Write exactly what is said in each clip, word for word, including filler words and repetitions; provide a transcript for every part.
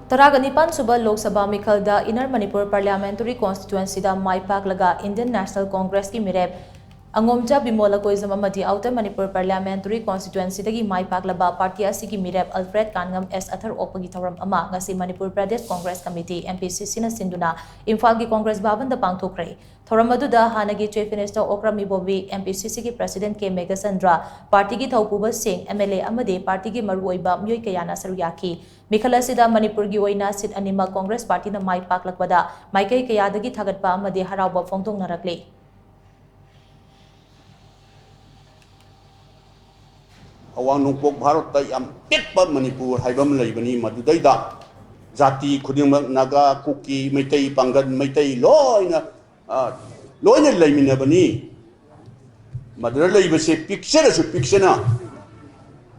ꯇꯔꯥꯒ ꯅꯤꯄꯥꯟ ꯁꯨꯕ ꯂꯣꯛ ꯁꯚꯥ ꯃꯤꯈꯜꯗ ꯏꯟꯅꯔ ꯃꯅꯤꯄꯨꯔ ꯄꯥꯔꯂꯤꯌꯥꯃꯦꯟꯇꯔꯤ ꯀꯣꯟꯁꯇꯤꯇ꯭ꯋꯦꯟꯁꯤꯗ ꯃꯥꯏ ꯄꯥꯛꯂꯒ ꯏꯟꯗꯤꯌꯟ ꯅꯦꯁꯅꯦꯜ ꯀꯣꯡꯒ꯭ꯔꯦꯁꯀꯤ ꯃꯤꯔꯦꯞ ꯑꯉꯣꯝꯆꯥ ꯕꯤꯃꯣꯂ ꯀꯣꯏꯖꯝ ꯑꯃꯗꯤ ꯑꯥꯎꯇꯔ ꯃꯅꯤꯄꯨꯔ ꯄꯥꯔꯂꯤꯌꯥꯃꯦꯟꯇꯔꯤ ꯀꯣꯟꯁꯇꯤꯇ꯭ꯋꯦꯟꯁꯤꯗꯒꯤ ꯃꯥꯏ ꯄꯥꯛꯂꯕ ꯄꯥꯔꯇꯤ ꯑꯁꯤꯒꯤ ꯃꯤꯔꯦꯞ ꯑꯜꯐ꯭ꯔꯦꯗ ꯀꯥꯟꯉꯝ ꯑꯦꯁ ꯑꯊꯔ ꯑꯣꯛꯄꯒꯤ ꯊꯧꯔꯝ ꯑꯃ ꯉꯁꯤ Manipur Pradesh Congress committee, M P ꯁꯤ ꯁꯤꯅ ꯁꯤꯟꯗꯨꯅ ꯏꯝꯐꯥꯜꯒꯤ ꯀꯣꯡꯒ꯭ꯔꯦꯁ ꯚꯕꯟꯗ ꯄꯥꯡꯊꯣꯛꯈ꯭ꯔꯦ꯫ ꯊꯧꯔꯝ ꯑꯗꯨꯗ ꯍꯥꯟꯅꯒꯤ chief minister Okram Ibobi, M P C ꯁꯤꯒꯤ ꯄ꯭ꯔꯁꯤꯗꯦꯟꯠ ꯀꯦ ꯃꯦꯘꯆꯟꯗ꯭ꯔ, ꯄꯥꯔꯇꯤꯒꯤ ꯊꯧꯄꯨꯕꯁꯤꯡ, ꯑꯦꯝ ꯑꯦꯜ ꯑꯦ ꯑꯃꯗꯤ ꯄꯥꯔꯇꯤꯒꯤ ꯃꯔꯨꯑꯣꯏꯕ ꯃꯤꯑꯣꯏ ꯀꯌꯥꯅ ꯁꯔꯨꯛ ꯌꯥꯈꯤ꯫ ꯃꯤꯈꯜ ꯑꯁꯤꯗ ꯃꯅꯤꯄꯨꯔꯒꯤ ꯑꯣꯏꯅ ꯁꯤꯠ ꯑꯅꯤꯃꯛ ꯀꯣꯡꯒ꯭ꯔꯦꯁ ꯄꯥꯔꯇꯤꯅ ꯃꯥꯏ ꯄꯥꯛꯂꯛꯄꯗ ꯃꯥꯏꯀꯩ ꯀꯌꯥꯗꯒꯤ ꯊꯥꯒꯠꯄ ꯑꯃꯗꯤ ꯍꯔꯥꯎꯕ ꯐꯣꯡꯗꯣꯛꯅꯔꯛꯂꯤ꯫ ꯑꯋꯥꯡ ꯅꯣꯡꯄꯣꯛ ꯚꯥꯔꯠꯇ ꯌꯥꯝ ꯄꯤꯛꯄ ꯃꯅꯤꯄꯨꯔ ꯍꯥꯏꯕ ꯑꯃ ꯂꯩꯕꯅꯤ꯫ ꯃꯗꯨꯗꯩꯗ ꯖꯥꯇꯤ ꯈꯨꯗꯤꯡꯃꯛ, ꯅꯥꯒꯥ, ꯀꯨꯀꯤ, ꯃꯩꯇꯩ, ꯄꯥꯡꯒꯜ, ꯃꯩꯇꯩ ꯂꯣꯏꯅ, ꯑ, ꯂꯣꯏꯅ ꯂꯩꯃꯤꯟꯅꯕꯅꯤ꯫ ꯃꯗꯨꯗ ꯂꯩꯕꯁꯦ ꯄꯤꯛꯆꯔꯁꯨ ꯄꯤꯛꯆꯅ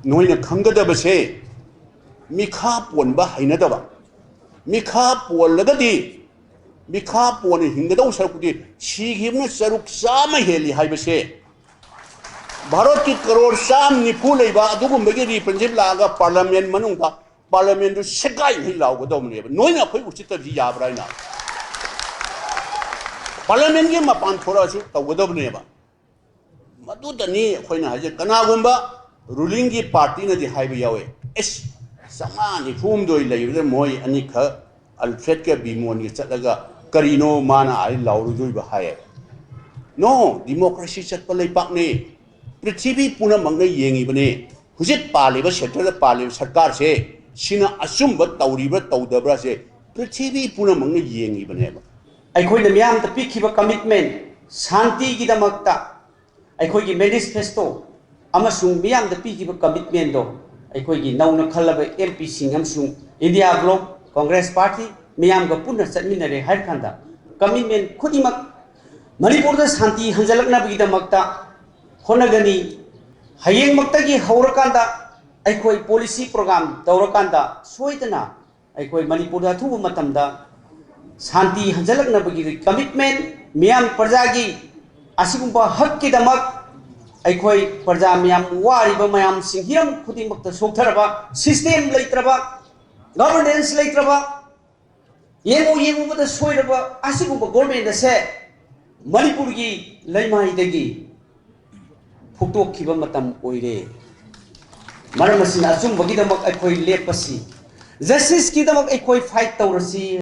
ꯅꯣꯏꯅ ꯈꯪꯒꯗꯕꯁꯦ, ꯃꯤꯈꯥ ꯄꯣꯟꯕ ꯍꯩꯅꯗꯕ, ꯃꯤꯈꯥ ꯄꯣꯜꯂꯒꯗꯤ, ꯃꯤꯈꯥ ꯄꯣꯟꯅ ꯍꯤꯡꯒꯗꯧ ꯁꯔꯨꯛꯄꯨꯗꯤ ꯁꯤꯈꯤꯕꯅ ꯆꯔꯨꯛ ꯆꯥꯝꯃ ꯍꯦꯜꯂꯤ ꯍꯥꯏꯕꯁꯦ, ꯚꯥꯔꯠꯀꯤ ꯀꯔꯣꯔ ꯆꯥꯝ ꯅꯤꯐꯨ ꯂꯩꯕ ꯑꯗꯨꯒꯨꯝꯕꯒꯤ ꯔꯤꯄ꯭ꯔꯖꯦꯟꯇꯦꯇꯤꯚ ꯂꯥꯛꯑꯒ ꯄꯥꯔꯂꯤꯌꯥꯃꯦꯟ ꯃꯅꯨꯡꯗ ꯄꯥꯔꯂꯤꯌꯥꯃꯦꯟꯗꯨ ꯁꯦꯒꯥꯏꯍꯜ ꯂꯥꯎꯒꯗꯧꯕꯅꯦꯕ꯫ ꯅꯣꯏꯅ ꯑꯩꯈꯣꯏ ꯎꯁꯤꯠꯇꯕꯁꯤ ꯌꯥꯕ꯭ꯔꯥ ꯍꯥꯏꯅ? ꯄꯥꯔꯂꯤꯌꯥꯃꯦꯟꯒꯤ ꯃꯄꯥꯟ ꯊꯣꯔꯛꯑꯁꯨ ꯇꯧꯒꯗꯕꯅꯦꯕ꯫ ꯃꯗꯨꯗꯅꯤ ꯑꯩꯈꯣꯏꯅ ꯍꯥꯏꯖꯩ꯫ ꯀꯅꯥꯒꯨꯝꯕ ꯔꯨꯂꯤꯡꯒꯤ ꯄꯥꯔꯇꯤꯅꯗꯤ ꯍꯥꯏꯕ ꯌꯥꯎꯋꯦ, "ꯑꯦꯁ, ꯆꯥꯝꯃꯉꯥ ꯅꯤꯐꯨ ꯍꯨꯝꯗꯣꯏ ꯂꯩꯕꯗ ꯃꯣꯏ ꯑꯅꯤꯈꯛ ꯑꯜꯐ꯭ꯔꯦꯗꯀ ꯕꯤꯃꯣꯟꯒ ꯆꯠꯂꯒ ꯀꯔꯤꯅꯣ ꯃꯥꯅ ꯑꯩ ꯂꯥꯎꯔꯨꯗꯣꯏꯕ?" ꯍꯥꯏꯌꯦ꯫ ꯅꯣ, ꯗꯤꯃꯣꯀ꯭ꯔꯦꯁꯤ ꯆꯠꯄ ꯂꯩꯄꯥꯛꯅꯤ꯫ ꯄ꯭ꯔꯤꯊꯤꯕꯤ ꯄꯨꯝꯅꯃꯛꯅ ꯌꯦꯡꯉꯤꯕꯅꯤ꯫ ꯍꯧꯖꯤꯛ ꯄꯥꯜꯂꯤꯕ, ꯁꯦꯟꯇꯔꯗ ꯄꯥꯜꯂꯤꯕ ꯁꯔꯀꯥꯔꯁꯦ, ꯁꯤꯅ ꯑꯆꯨꯝꯕ ꯇꯧꯔꯤꯕ꯭ꯔꯥ ꯇꯧꯗꯕ꯭ꯔꯥꯁꯦ ꯄ꯭ꯔꯤꯊꯤꯕꯤ ꯄꯨꯝꯅꯃꯛꯅ ꯌꯦꯡꯉꯤꯕꯅꯦꯕ꯫ ꯑꯩꯈꯣꯏꯅ ꯃꯤꯌꯥꯝꯗ ꯄꯤꯈꯤꯕ ꯀꯃꯤꯠꯃꯦꯟ, ꯁꯥꯟꯇꯤꯒꯤꯗꯃꯛꯇ ꯑꯩꯈꯣꯏꯒꯤ ꯃꯦꯅꯤꯐꯦꯁꯇꯣ ꯑꯃꯁꯨꯡ ꯃꯤꯌꯥꯝꯗ ꯄꯤꯈꯤꯕ ꯀꯃꯤꯠꯃꯦꯟꯗꯣ ꯑꯩꯈꯣꯏꯒꯤ ꯅꯧꯅ ꯈꯜꯂꯕ ꯑꯦꯝ ꯄꯤꯁꯤꯡ ꯑꯃꯁꯨꯡ ꯏꯟꯗꯤꯌꯥ ꯕ꯭ꯂꯣꯛ ꯀꯣꯡꯒ꯭ꯔꯦꯁ ꯄꯥꯔꯇꯤ ꯃꯤꯌꯥꯝꯒ ꯄꯨꯟꯅ ꯆꯠꯃꯤꯟꯅꯔꯦ ꯍꯥꯏꯔꯀꯥꯟꯗ, ꯀꯃꯤꯠꯃꯦꯟ ꯈꯨꯗꯤꯡꯃꯛ ꯃꯅꯤꯄꯨꯔꯗ ꯁꯥꯟꯇꯤ ꯍꯟꯖꯜꯂꯛꯅꯕꯒꯤꯗꯃꯛꯇ ꯍꯣꯠꯅꯒꯅꯤ꯫ ꯍꯌꯦꯡꯃꯛꯇꯒꯤ ꯍꯧꯔꯀꯥꯟꯗ ꯑꯩꯈꯣꯏ ꯄꯣꯂꯤꯁꯤ ꯄ꯭ꯔꯣꯒ꯭ꯔꯥꯝ ꯇꯧꯔꯀꯥꯟꯗ ꯁꯣꯏꯗꯅ ꯑꯩꯈꯣꯏ ꯃꯅꯤꯄꯨꯔꯗ ꯑꯊꯨꯕ ꯃꯇꯝꯗ ꯁꯥꯟꯇꯤ ꯍꯟꯖꯜꯂꯛꯅꯕꯒꯤ ꯀꯃꯤꯠꯃꯦꯟ, ꯃꯤꯌꯥꯝ ꯄ꯭ꯔꯖꯥꯒꯤ ꯑꯁꯤꯒꯨꯝꯕ ꯍꯛꯀꯤꯗꯃꯛ ꯑꯩꯈꯣꯏ ꯄ꯭ꯔꯖꯥ ꯃꯌꯥꯝ, ꯋꯥꯔꯤꯕ ꯃꯌꯥꯝꯁꯤꯡ, ꯍꯤꯔꯝ ꯈꯨꯗꯤꯡꯃꯛꯇ ꯁꯣꯛꯊꯔꯕ, ꯁꯤꯁꯇꯦꯝ ꯂꯩꯇ꯭ꯔꯕ, ꯒꯚꯔꯅꯦꯟꯁ ꯂꯩꯇ꯭ꯔꯕ, ꯌꯦꯡꯉꯨ ꯌꯦꯡꯉꯨꯕꯗ ꯁꯣꯏꯔꯕ ꯑꯁꯤꯒꯨꯝꯕ ꯒꯣꯔꯃꯦꯟ ꯑꯁꯦ ꯃꯅꯤꯄꯨꯔꯒꯤ ꯂꯩꯃꯥꯏꯗꯒꯤ ꯐꯨꯛꯇꯣꯛꯈꯤꯕ ꯃꯇꯝ ꯑꯣꯏꯔꯦ꯫ ꯃꯔꯝ ꯑꯁꯤꯅ ꯑꯆꯨꯝꯕꯒꯤꯗꯃꯛ ꯑꯩꯈꯣꯏ ꯂꯦꯞꯄꯁꯤ, ꯖꯁꯇꯤꯁꯀꯤꯗꯃꯛ ꯑꯩꯈꯣꯏ ꯐꯥꯏꯠ ꯇꯧꯔꯁꯤ꯫